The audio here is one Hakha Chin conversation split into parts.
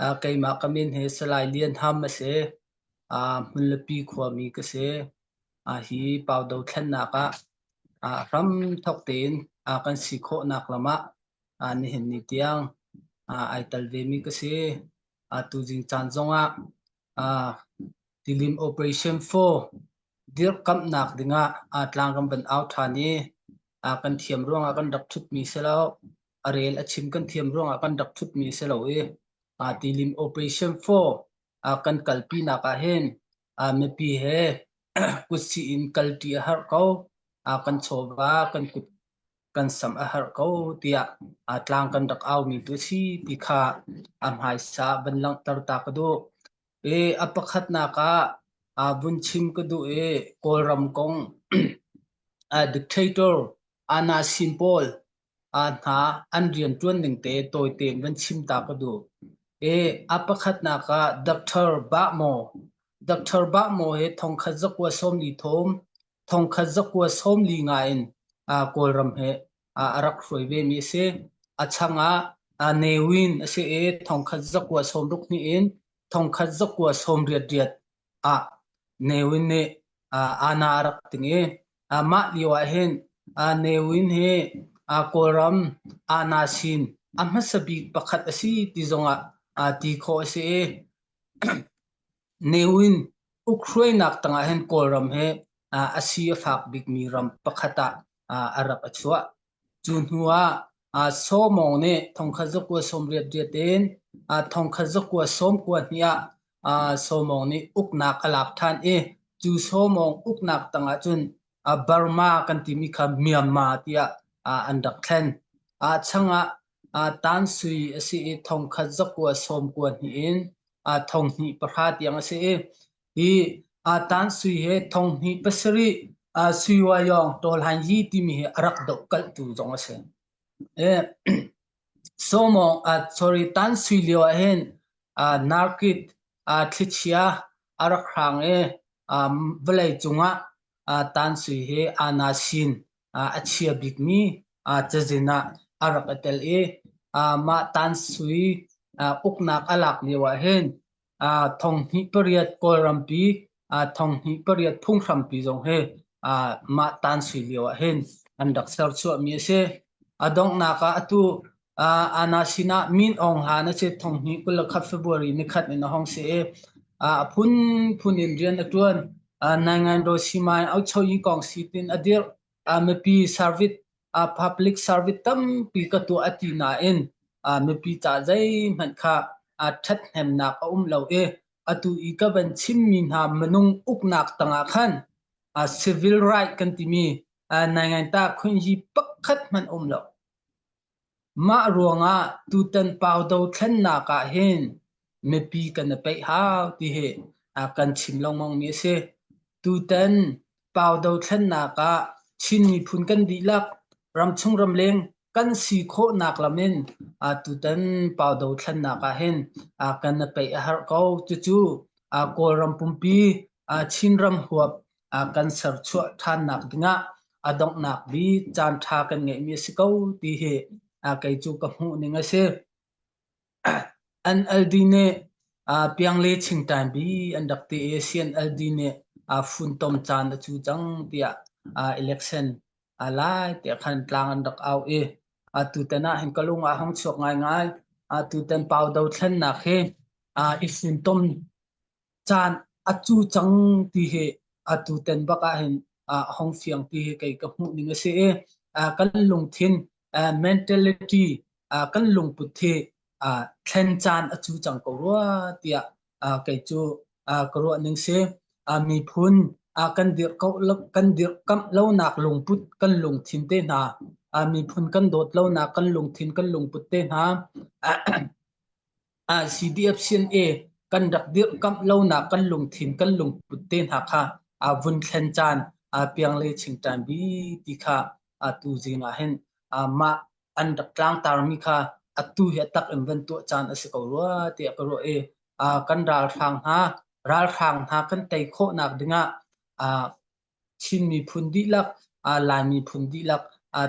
Keimah ka min hi Salai Lian Ham a si. Hmunlapi khuami ka si. Hi pau dothlennak ah hramthawk tein kan si khawhnak lam ah nihin ni tiang ai tel vemi ka si. Tuzing caan zongah Tilim Operation 4 dirhkamhnak dingah tlang kan van au ṭhan i kan thiam ruangah kan rak ṭhutmi si lo. A rel a chim kan thiam ruangah kan rak ṭhutmi si lo i Tilim Operation 4 kan kalpinak ah hin mipi he kutsih in kalṭi a herh ko. Kan chawva kan kut kan sam a herh ko tiah tlang kan rak aumi tu a si ti kha a hmaisa van langhter ta ka duh. I a pakhatnak ah vun chim ka duh i Kawlram kong dictator Anasin pawl hna an rianṭuan ning te tawite in van chim ta ka duh. I a pakhatnak ah Doctor Bahmaw. Doctor Bahmaw hi thongkhat zakua 43, thongkhat zakua 45 in Kawlram he a rak hruai vemi a si. A chang ah Ne Win a si i thongkhat zakua 62 in thongkhat zakua 88 ah Ne Win nih ana a rak ting i mah lio ah hin Ne Win hi Kawlram ana sin a hmasa bik pakhat a si ti zongah ti khawh a si i Ne Win ukhruainak tangah hin Kawlram hi a si a fak bikmi ram pakhat ah a rak a chuah. Cu hnu ah Saw Mawng nih thongkhat zakua 88 in thongkhat zakua 92 ah Saw Mawng nih uknak a lak ṭhan i cu Saw Mawng uknak tangah cun Burma kan timi kha Myanmar tiah an rak thlen. Changah Tan Sui a si i thongkhat zakua 92 in thonghnih pahra tiang a si i Hi Tan Sui he thonghnih pasarih Sui Wa Yawng Tawl Han Yi timi hi a rak dohkalhtu zong a si. Sawmawng, sorry, Tan Sui lio ah hin Narkit thlichia a rak hrang i vawlei cungah Tan Sui hi Ana Sin a chia bikmi cazin ah a rak i tel i mah Tan Sui uknak a lak lio ah hin thonghnih pariat Kawlrampi thonghnih pariat phunghrampi zong hi mah Tan Sui lio ah hin an rak serchuahmi a si. A donghnak ah atu Ana sinah Min Aung Hlaing a si thonghnih 21 February nikhat in a hong si i a phunphun in rian a ṭuan. Naingan Rosimai Auchoyi kong sitin a dirh. Mipi service public service tampi ka tuah a ti nain mipi ca zeihmanh kha ṭhathnemnak a um lo i atu i ka van chimmi hna minung uknak tangah khan civil right kan timi naingainta khunyi pakhat hmanh um lo. Mah ruangah tutan pau dothlennak ah hin mipi kan i peih hau ti hi kan chim lengmangmi a si. Tutan pau dothlennak ah Chin miphun kan dihlak ramchung ramleng kan si khawhnak lam in tutan pau dothlennak ah hin kan i peih a herh ko. Cucu Kawlram pumpi Chinram huap kan serchuah ṭhannak dingah a donghnak bik caanṭha kan ngeihmi a si ko ti hi kei cu ka hmuh ning a si. NLD nih Piangle Chingtain bi an rak ti i CNLD nih funtom caan a cu cang tiah election lai tiah khan tlang an rak au i tutan ah hin ka lung ah hung chuak ngaingai. Tutan pau dothlennak hi i funtom caan a cu cang ti hi atu ten bak ah hin a hong fiang ti hi kei ka hmuh ning a si i kan lungthin mentality kan lungput hi thlen caan a cu cang ko rua tiah kei cu ka ruah ning si. Miphun kan dirh ko kan dirhkamh lonak lungput kan lungthin te hna miphun kan dawt lonak kan lungthin kan lungput te hna CDF-CNA kan rak dirhkamh lonak kan lungthin kan lungput te hna kha vun thlen caan piang le chingṭan bi ti kha tu zing ah hin mah an rak tlangtarmi kha atu hi a tak in van tuah caan a si ko rua tiah ka ruah i kan ralhrang hna ralhrang hna kan tei khawhnak dingah Chin miphun dihlak, Lai miphun dihlak,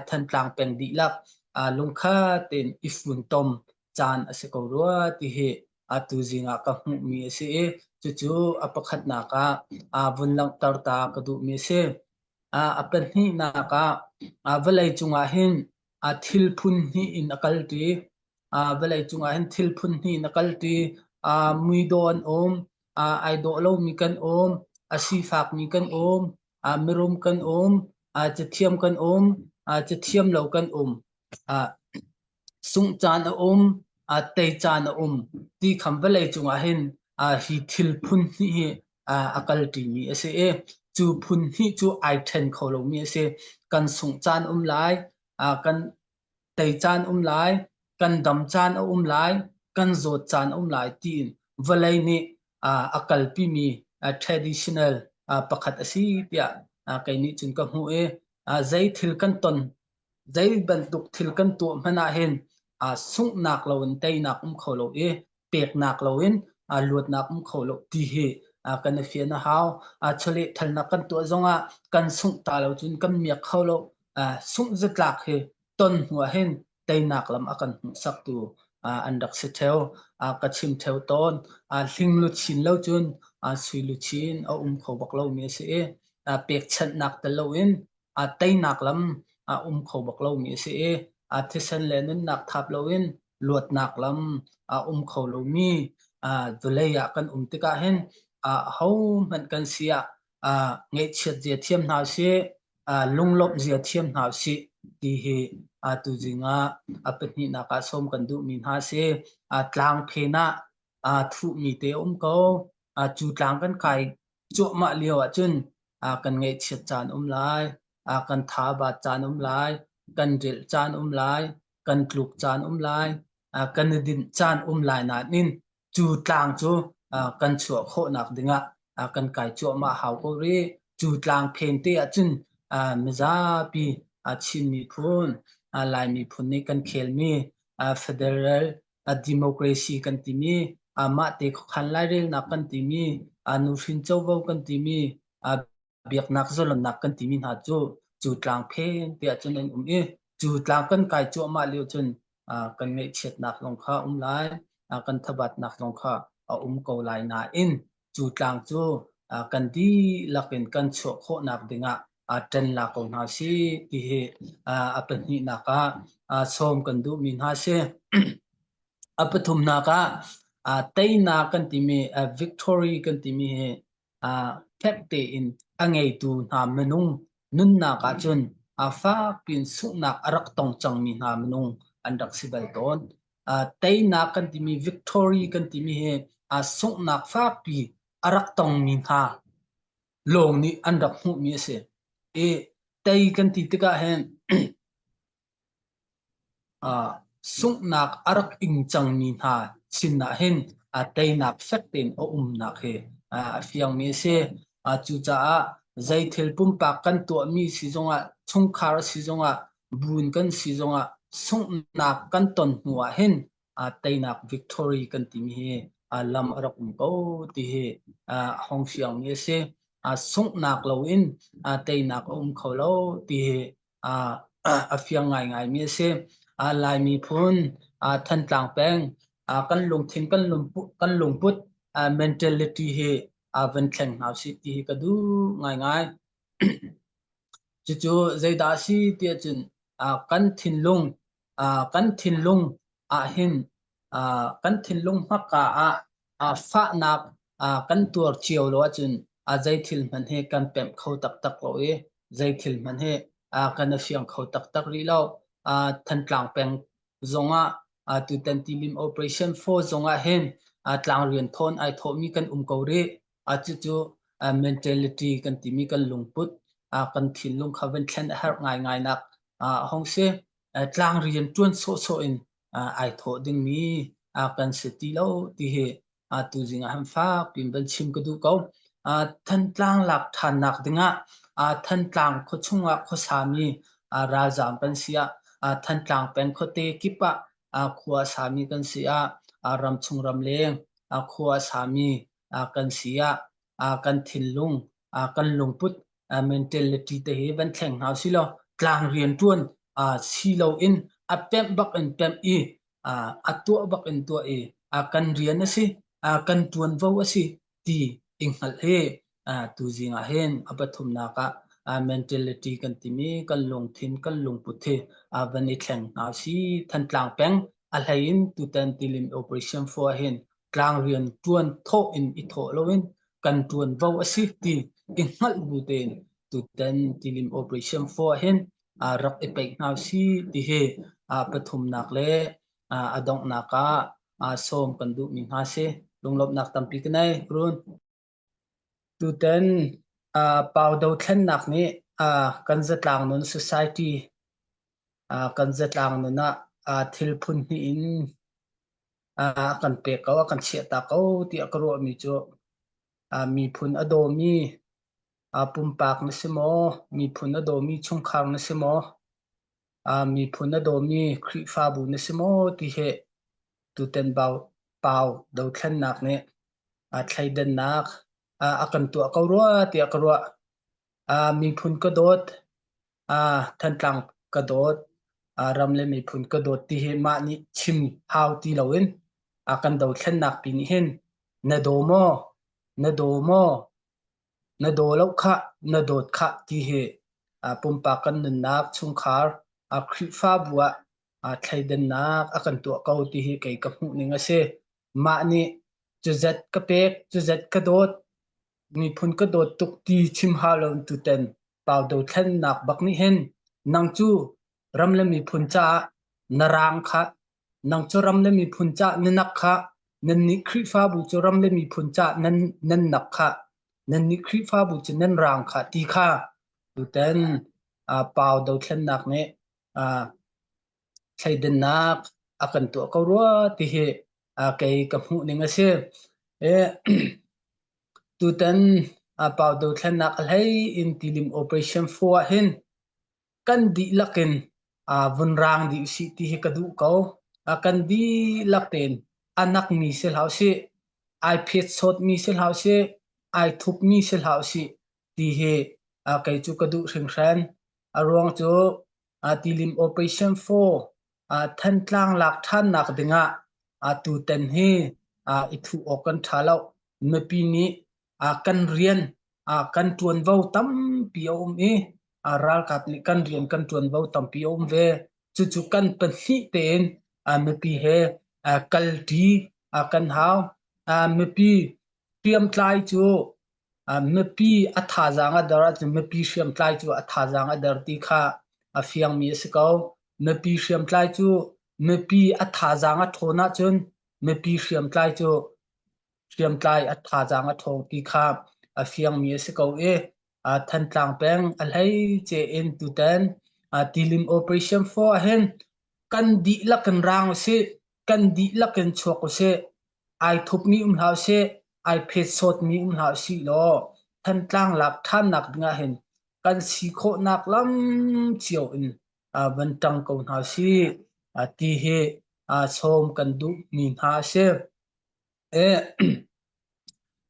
Thantlang peng dihlak lungkhat tein i funtom caan a si ko rua ti hi atu zing ah ka hmuhmi a si i cucu a pakhatnak ah vun langhter ta ka duhmi a si. A pahnihnak ah vawlei cungah hin thil phun hnih in a kalṭi. Vawlei cungah hin thil phun hnih in a kalṭi. Muidawh an um, ai dawh lomi kan um, a sifakmi kan um, mirum kan um, cathiam kan um, cathiam lo kan um. Sungh caan a um, tei caan a um ti kham vawlei cungah hin hi thil phun hnih hi a kalṭimi a si i cu phun hnih cu ai ṭhen kho lomi a si. Kan sungh caan um lai, kan tei caan um lai, kan dam caan a um lai, kan zawt caan a um lai tiin vawlei nih a kalpimi traditional pakhat a si tiah kei nih cun ka hmuh i zei thil kan ton zei bantuk thil kan tuah hmanh ah hin sunghnak loin teinak um kho lo i peknak loin luatnak um kho lo ti hi kan i fian a hau. Chawleh thalnak kan tuah zongah kan sungh ta lo cun kan miak kho lo. Sungh zatlak hi ton hnu ah hin teinak lam a kan hmuhsaktu an rak si theo. Ka chim theo tawn. Hling luchin lo cun sui luchin a um kho bak lomi a si i pekchanhnak tel loin teinak lam a um kho bak lomi a si i thisen le nunnak thap loin luatnak lam a um kho lomi vawlei ah kan um tikah hin ahohmanh kan si ah ngaihchiat zia thiam hna usih, lunglawmh zia thiam hna usih ti hi tuzing ah a pahnihnak ah sawm kan duhmi hna a si. Tlang phen ah thuhmi te a um ko. Cu tlang kan kai cuahmah lio ahcun kan ngaihchiat caan um lai, kan thabat caan um lai, kan rilh caan um lai, kan tluk caan um lai, kan i dinh caan um lai nain cu tlang cu kan chuah khawhnak dingah kan kai cuahmah hau ko rih. Cu tlang phen te ahcun mizapi Chin miphun, Lai miphun nih kan khelmi federal democracy kan timi, mahte khuakhan lairelnak kan timi, nuhrin covo kan timi, biaknak zalonnak kan timi hna cu cu tlang phen te ahcun an um i cu tlang kan kai cuahmah lio cun kan ngaihchiatnak zong kha um lai, kan thabatnak zong kha a um ko lai nain cu tlang cu kan dihlak in kan chuah khawhnak dingah ṭan la ko hna sih ti hi a pahnihnak ah sawm kan duhmi hna si. A pathumnak ah teinak kan timi victory kan timi hi fek tein a ngeitu hna minung nunnak ahcun fak piin sunghnak a rak tong cangmi hna minung an rak si bal tawn. Teinak kan timi victory kan timi hi sunghnak fakpi a rak tongmi hna lawng nih an rak hmuhmi a si. I tei kan ti tikah hin Sunghnak a rak ing cangmi hna sinah hin teinak fek tein a umnak hi a fiangmi a si. Cucaah zei thil pumpak kan tuahmi si zongah, chungkhar si zongah, buun kan si zongah sunghnak kan ton hnu ah hin teinak victory kan timi hi lam a rak um ko ti hi a hong fiangmi a si. Sunghnak loin teinak a um kho lo ti hi a fiang ngaingaimi a si. Lai miphun Thantlang peng kan lungthin kan lungput mentality hi van thleng hna usih ti hi ka duh ngaingai. Cucu zeidah a si tiah cun kan thinlung kan thinlung ahhin kan thinlung hmaka ah fahnak kan tuar cio lo ahcun zei thil hmanh hi kan pemh kho taktak lo i zei thil hmanh hi kan i fiang kho taktak rih lo. Thantlang peng zongah tutan Tilim Operation Force zongah hin tlangrian thawn ai thawhmi kan um ko rih. Cucu mentality kan timi kan lungput kan thinlung kha van thlen a herh ngaingai nak a hong si. Tlang rian ṭuan sawhsawh in ai thawh dingmi kan si ti lo ti hi tuzing ah han fak piin van chim ka duh ko. Thantlang lak ṭhannak dingah Thantlang khuachung ah khuasami ralzaam kan si ah Thantlang peng khuate kip ah khua a sami kan si ah ramchung ramleng khua a sami kan si ah kan thinlung kan lungput mentality te hi van thleng hna usih law tlang rianṭuan si loin a pemh bak in pemh i a tuah bak in tuah i Kan rian a si, kan ṭuanvo a si ti i hngalh hi tuzing ah hin a pathumnak ah mentality kan timi kan lungthin kan lungput hi van i thleng hna si. Thantlang peng a hlei in tutan Tilim Operation 4 ah hin tlangrian ṭuan thawh in i thawh loin kan ṭuanvo a si ti i hngalh bu tein tutan Tilim Operation 4 ah hin rak i peih hna si ti hi pathumnak le a donghnak ah sawm kan duhmi hna si. Lunglawmhnak tampi ka nei. Run. Tutan Pau dothlennak nih kan zatlang nun society kan zatlang nun ah thil phun hnih in a kan pek ko, a kan chiahta ko tiah ka ruahmi cu miphun a dawmi pumpak na si maw, miphun a dawmi chungkhar na si maw, miphun a dawmi Khrihfabu na si maw ti hi tutan Pau dothlennak nih thleidannak a kan tuah ko rua tiah ka ruah. Miphun ka dawt, Thantlang ka dawt, ram le miphun ka dawt ti hi mah nih chim hau ti loin a kan dothlennak pi nih hin na daw maw, na daw maw, na daw lo khah, na dawt khah ti hi pumpak kan nunnak chungkhar Khrihfabu ah thleidannak a kan tuah ko ti hi kei ka hmuh ning a si. Mah nih cuzat ka pek, cuzat ka dawt, miphun ka dawt tuk ti chim hau lo tutan Pau dothlennak bak nih hin nang cu ram le miphun caah na raang kha, nang cu ram le miphun caah na nak kha, nannih Khrihfabu cu ram le miphun caah nan, nan nak kha, nannih Khrihfabu cu nan raang kha ti kha tutan Pau dothlennak nih thleidannak a kan tuah ko rua ti hi kei ka hmuh ning a si. Tutan Pau dothlennak a hlei in Tilim Operation 4 ah hin kan dihlak in vun raang dih usih ti hi ka duh ko. Kan dihlak tein a nakmi si hlah usih, ai phet-sawtmi si hlah usih, ai thupmi si hlah usih ti hi kei cu ka duh hringhran. A ruang cu Tilim Operation 4 Thantlang lak ṭhannak dingah tutan hi i thuh awk kan ṭha lo. Mipi nih kan rian kan ṭuanvo tampi a um i ralkap nih kan rian kan ṭuanvo tampi a um ve. Cucu kan pahnih tein mipi he kalṭi kan hau. Mipi hriamtlai cu Mipi a thazaang a der ahcun mipi hriamtlai cu a thazaang a der ti kha a fiangmi a si ko. Mipi hriamtlai cu mipi a thazaang a ṭhawn ahcun mipi hriamtlai cu hriamtlai a thazaang a ṭhawng ti kha a fiangmi a si ko i Thantlang peng a hleice in tutan Tilim Operation 4 ahhin kan dihlak in raang usih, kan dihlak in chuak usih. Ai thupmi um hlah usih, ai phetsawtmi um hlah usih law Thantlang lak ṭhannak dingah hin kan si khawhnak lam cio in van ṭang ko hna usih ti hi sawm kan duhmi hna a si.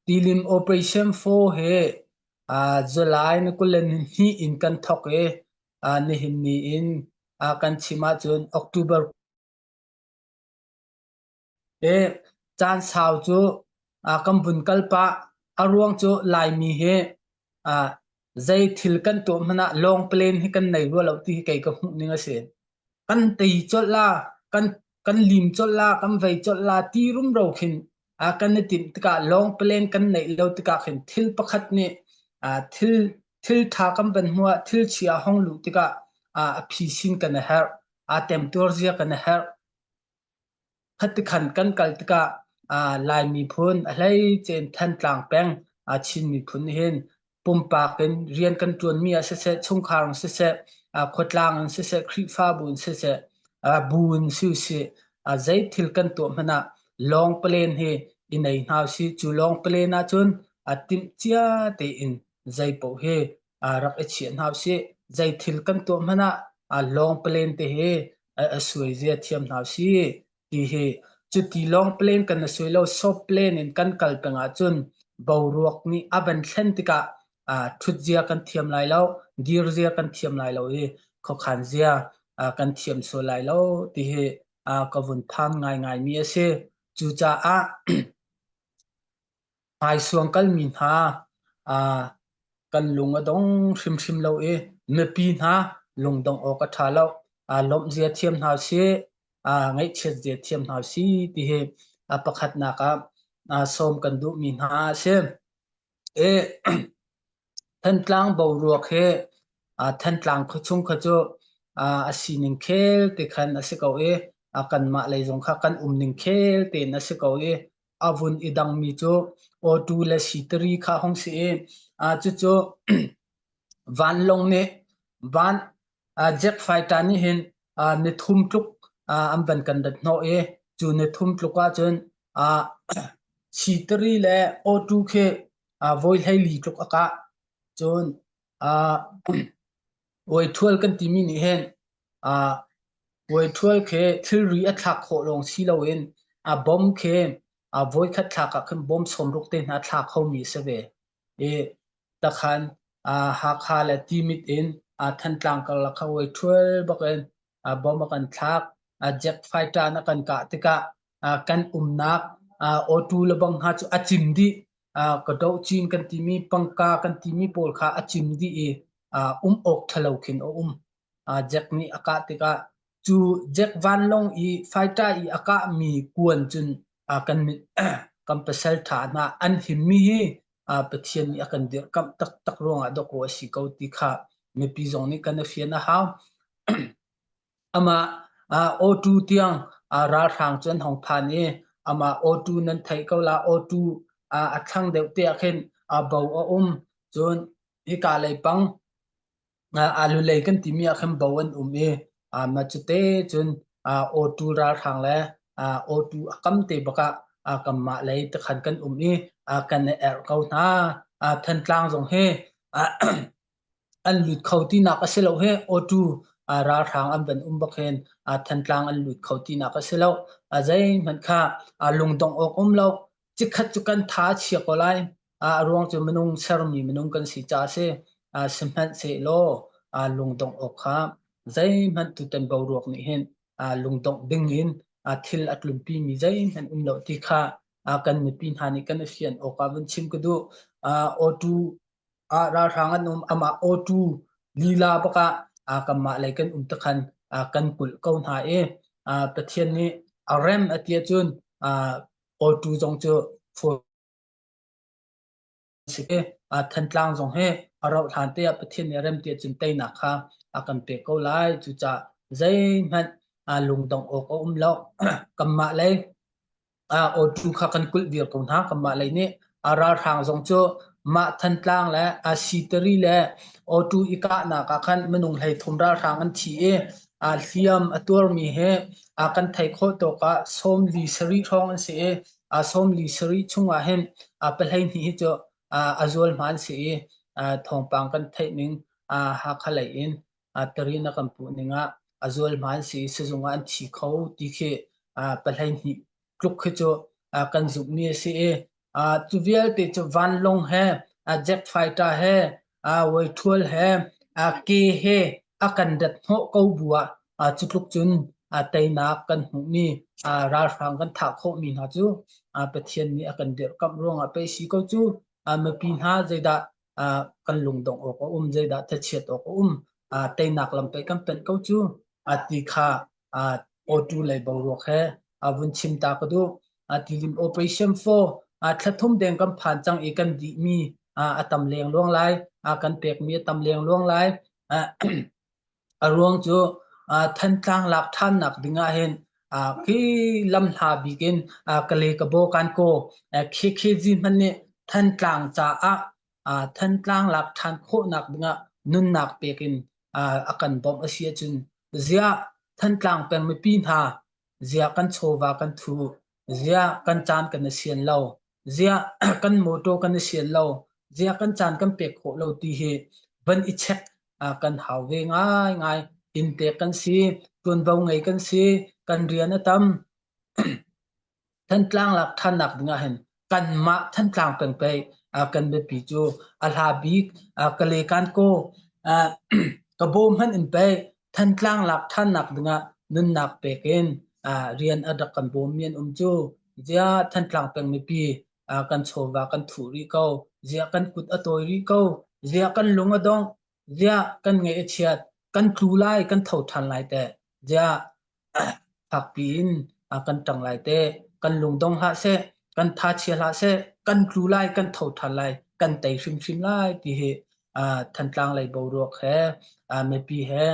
Tilim Operation 4 hi July ni 22 in kan thawk i nihin ni in kan chim ahcun October Caan sau cu kan vun kal pah. A ruang cu Laimi hi zei thil kan tuah hmanh ah lawng plane hi kan nei rua lo ti hi kei ka hmuh ning a si. Kan tei colh la, kan kan lim colh la, kan vei colh la ti rumro khin kan i timh tikah lawng plane kan neih lo tikah khin thil pakhat nih thil thil ṭha kan van hmuh ah thil chia hong luh tikah a phisin kan i herh, aa temtuar zia kan i herh. Khatikhan kan kal tikah Lai miphun a hleice in Thantlang peng Chin miphun nih hin pumpak in rian kan ṭuanmi ah siseh, chungkhar in siseh, khuatlang in siseh, Khrihfabu in siseh, bu in si usih, zei thil kan tuah hmanh ah lawng palen hi i nei hna usih. Cu lawng palen ahcun timhcia tein zei paoh hi rak i chiah hna usih. Zei thil kan tuah hmanh ah lawng palen te hi a suai zia thiam hna usih ti hi cuti lawng palen kan i suai lo soft plane in kan kal peng ahcun boruak nih a van thlen tikah ṭhut zia kan thiam lai lo, dir zia kan thiam lai lo i khuakhan zia kan thiam sual lai lo ti hi ka vun phan ngaingai mi a si. Cucaah hmaisuang kalmi hna kan lung a dong hrimhrim lo i mipi hna lungdongh awk a ṭha lo. Lawmhzia thiam hna usih, ngaihchiat zia thiam hna usih ti hi pakhatnak ah sawm kan duhmi hna a si. Thantlang boruak hi Thantlang khuachung kha cu a sining khel te khan a si ko i kanmah lei zong kha kan umning khel tein a si ko i a vun i dangmi cu awtu le sitari kha hung si i cucu vanlawng nih van jet fighter nih hin nithum tluk an van kan rat hnawh i cu nithum tluk ahcun sitari le awtu khi voi 14 tluk a kah. Cun Uaithual kan timi nih hin uaithual khi thilri a thlak khawh lawng si loin a bom khi voikhat thlak ah khin bom 60 te hna thla khomi a si ve. I takhan Hakha le Timit in Thantlang karlak kha uaithual bak in bom a kan thlak. Jet fighter in a kan kah tikah kan umnak awtu le bang hna cu a cim dih. Ka doh cin kan timi pangka kan timi pawl kha a cim dih i um awk ṭhalo khin a um. Jack nih a kah tikah cu Jack vanlawng i fighter i a kahmi kuan cun kan kan pasal ṭha hna an himmi hi Pathian nih a kan dirhkamh taktak ruangah dawkaw a si ko ti kha mipi zong nih kan i fian a hau. Amah awtu tiang ralhrang cu an hong phan i amah awtu nan theih ko la awtu a thlang deuh te ah khin bo a um cun hika lei pang alulei kan timi ah khin bo an um i mah cute cun awtu ralhrang le awtu a kam te bak ah kanmah lei tikhan kan um i kan i erh ko hna. Thantlang zong hi an lut kho tinak a si lo hi awtu ralhrang an van um bak hin Thantlang an lut kho tinak a si lo. Zeihmanh kha lungdongh awk um lo. Cikhat cu kan tha a chia ko lai. A ruang cu minung sermi minung kan si caah a si. Sihmanhsehlaw lungdongh awk kha zeihmanh tutan boruak nih hin lungdongh ding in thil a tlunpimi zeihmanh um lo ti kha kan mipi hna nih kan i fian awk ah vun chim ka duh. Awtu ah ralhrang an um amah awtu lila bak ah kanmah lei kan um tikhan kan kulh ko hna i Pathian nih a rem a ti ahcun awtu zong cu fawi si i Thantlang zong hi a rauh hlan te ah Pathian nih a rem ti ahcun teinak kha a kan pek ko lai. Cucaah zeihmanh lungdongh awk a um lo. Kanmah lei awtu kha kan kulh viar ko hna. Kanmah lei nih ralhrang zong cu mah Thantlang le Sitari le awtu i kahnak ah khan minung 33 ralhrang an thi i hliam a tuarmi hi kan theih khawh tawk ah 47 hrawng an si i 47 chungah hin 12 hi cu a zualhma an si i thawngpang kan theih ning Hakha lei in tarin a kan puh ning ah a zualhma an si i sizung ah an thi kho ti khi 12 tluk khi cu kan zumhmi a si i cu vialte cu vanlawng he jet fighter he voithual he ke he a kan dat hnawh ko bu ah cu tluk cun teinak kan hmuhmi ralhrang kan thah khawhmi hna cu Pathian nih a kan dirhkamh ruangah pei si ko cu mipi hna zeidah kan lungdongh awk a um zeidah thachiat awk a um teinak lam pei kan panh ko cu ti kha awtu lei boruak he vun chim ta ka duh. Tilim Operation 4 thla thum deng kan phan cang i kan dihmi a tam leng luang lai kan pekmi a tam leng luang lai. A ruang cu Thantlang lak ṭhannak ding ah hin khi lam hla bik in Kale Kabaw Kankaw KKG hmanh nih Thantlang caah Thantlang lak ṭhan khawhnak dingah nunnak pek in a kan bawmh a si ahcun ziah Thantlang peng mipi hna ziah kan chawva kan thu ziah kan caan kan i sian lo ziah kan mawṭaw kan i sian lo ziah kan caan kan pek khawh lo ti hi van i check kan hau ve ngaingai. Inntek kan si, ṭuanvo ngei kan si, kan rian a tam. Thantlang lak ṭhannak ding ah hin kanmah Thantlang peng pei kan biapi cu a hla bik Kale Kankaw ka bawm hmanh in pei Thantlang lak ṭhannak ding ah nunnak pek in rian a rak kan bawmmi an um cu. Ziah Thantlang peng mipi kan chawva kan thuh rih ko? Ziah kan kut a tawi rih ko? Ziah kan lung a dongh? Ziah kan ngaih a chiat? Kan tlu lai, kan tho ṭhan lai teh. Ziah fakpi in kan ṭang lai teh. Kan lungdong hlah seh, kan tha chia hlah seh, kan tlu lai, kan tho ṭhan lai, kan tei hrimhrim lai ti hi Thantlang lei boruak he mipi he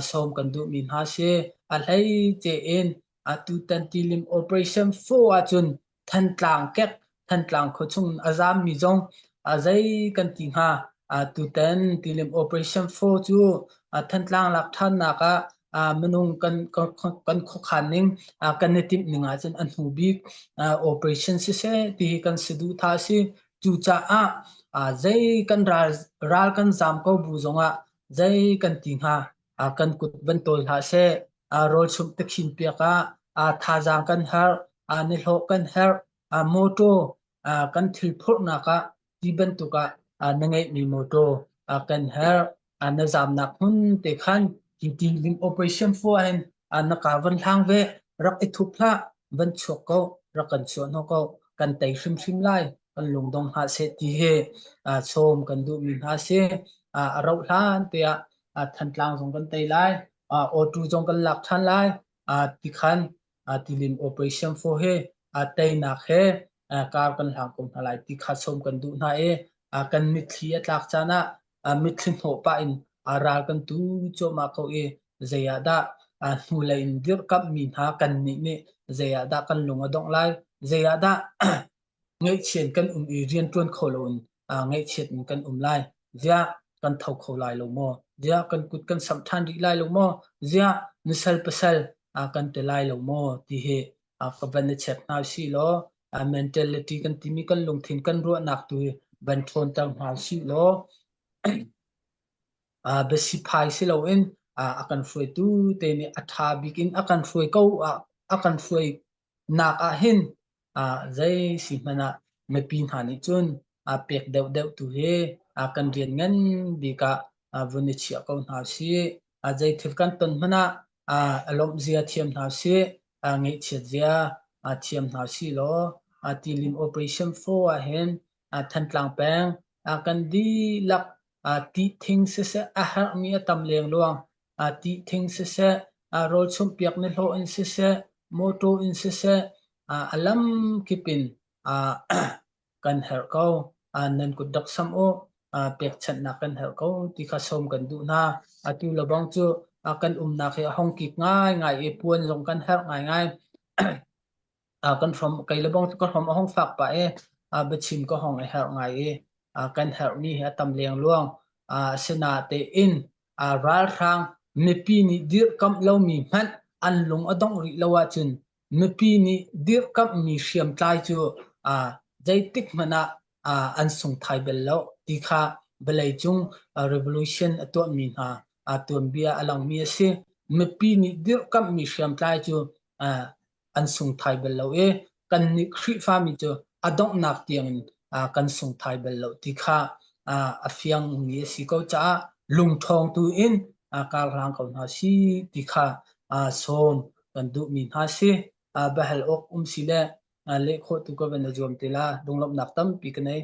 sawm kan duhmi hna si. A hleice in atutan tilim Operation 4 ahcun Thantlang kek Thantlang khuachung a zaammi zong zei kan ti hnga. Tutan tilim Operation 4 cu Thantlang lak ṭhannak ah minung kan kan khuakhan ning kan i timh ning ahcun a hnu bik operation siseh ti hi kan saduhthah a si. Cucaah zei kan ral ral kan zaam ko bu zongah zei kan ti hnga kan kut van tawl hlah seh. Rawlchumh tikhin piak ah thazaang kan herh, nihlawh kan herh, mawṭaw kan thil phurhnak ah ti bantuk ah na ngeihmi mawṭaw kan herh. Na zaamnak hmun te khan hi tilim operation fuah hin na kaa van hlang ve, rak i thup hlah, van chuak ko, rak kan chuah hnawh ko, kan tei hrimhrim lai, kan lungdong hlah seh ti hi sawm kan duhmi hna si. A rauh hlan tiah Thantlang zong kan tei lai, auto zong kan lak ṭhan lai, tikhan tilim operation for he teinak he kar kan hlang ko hna lai ti kha sawm kan duh hna i kan mitthli a tlak caan ah mitthli hnawh pah in ral kan tu cuahmah ko i zei ah dah hnulei in dirhkamhmi hna kannih nih zei ah dah kan lung a dongh lai, zei ah dah Ngaihchiat kan um i rianṭuan kho loin ngaihchiat in kan um lai. Ziah kan tho kho lai lo maw? Ziah kan kut kan samh ṭhan rih lai lo maw? Ziah nusal pasal kan ti lai lo maw? Ti hi ka van i check hna usih law mentality kan timi kan lungthin kan ruahnak tu hi van ṭhawnter hna usih law biasiphai si loin a kan hruaitu te nih a ṭha bik in a kan hruai ko a kan hruai nak ah hin zei si hmanh ah mipi hna nih cun pek deuhdeuh tu hi kan rian ngan bik ah vun i chiah ko hna usih. Zei thil kan ton hmanh ah a lawmh zia thiam hna usih, ngaihchiat zia thiam hna usih law tilim operation 4 ah hin Thantlang peng kan dihlak ti thing siseh a herhmi a tam lengluang ti thing siseh, rawl chumhpiak nihlawh in siseh, mawṭaw in siseh, a lamkip in kan herh ko. Nan kut rak samh u, pekchanhnak kan herh ko ti kha sawm kan duh hna. Atu lebang cu kan umnak hi a hong kik ngaingai i puan zong kan herh ngaingai. Kan hrom kei le bang cu ka hrom a hong fak pah i biachim ka hong i herh ngai i kan herhmi hi a tam lengluang. Asinatein ralhrang mipi nih dirhkamh lomi hmanh an lung a dongh rih lo ahcun mipi nih dirhkamhmi hriamtlai cu zeitik hmanh ah an sung thai bal lo ti kha vawleicung revolution a tuahmi hna tuanbia a langmi a si. Mipi nih dirhkamhmi hriamtlai cu an sung thai bal lo i kannih Khrihfami cu a donghnak tiangin kan sung thai bal lo ti kha a fiangmi a si ko caah lungṭhawng tu in kar hlang ko hna si ti kha sawm kan duhmi hna si. Biahal awk um si le leh khawh tu ka van i zuam te la. Lunglawmhnak tampi ka nei.